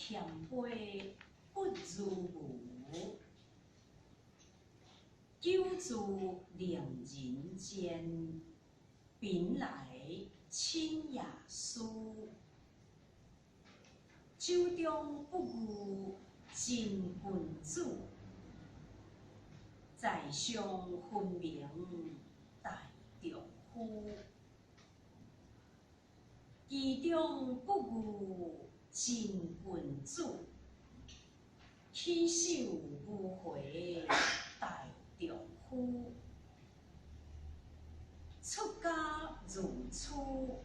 謙卑不如無，久住令人賤，貧來親也輸。酒中不遇真君子，宰相分明大丈夫。其中不遇真君子，起手無回大丈夫。出家如初，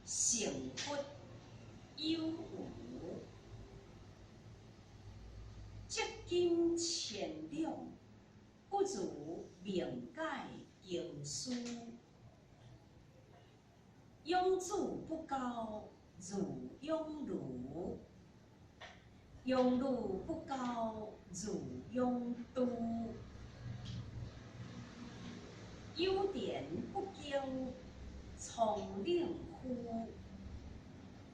成佛有無？積金千兩，不如明解經師。養子不教，如養驢；養女不教，如養豬。有田不耕，蒼嶺夫；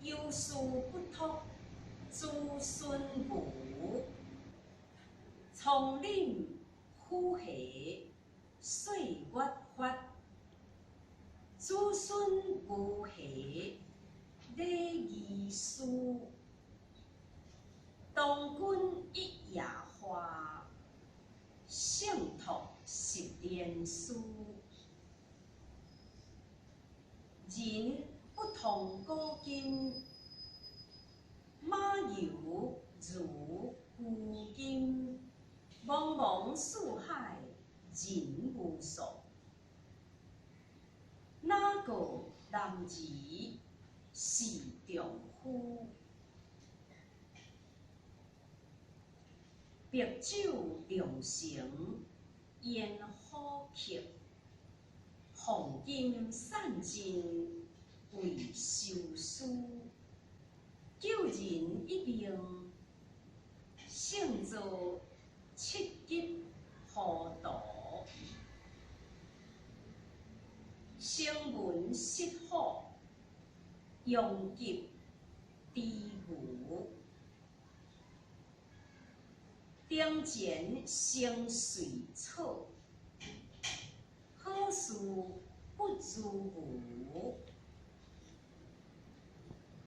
有事不託，子孫無。蒼嶺虎下，歲月發；子孫無下，禮儀師。當君一夜話，勝託十年師。人不通古今，馬猶如牛金。茫茫四海，人無數。哪個男兒是丈夫？白酒良成煙火客，黃金散盡為修書。救人一命，勝造七級浮屠。城門失火，殃及池魚。燈前生穗草，好事不如無。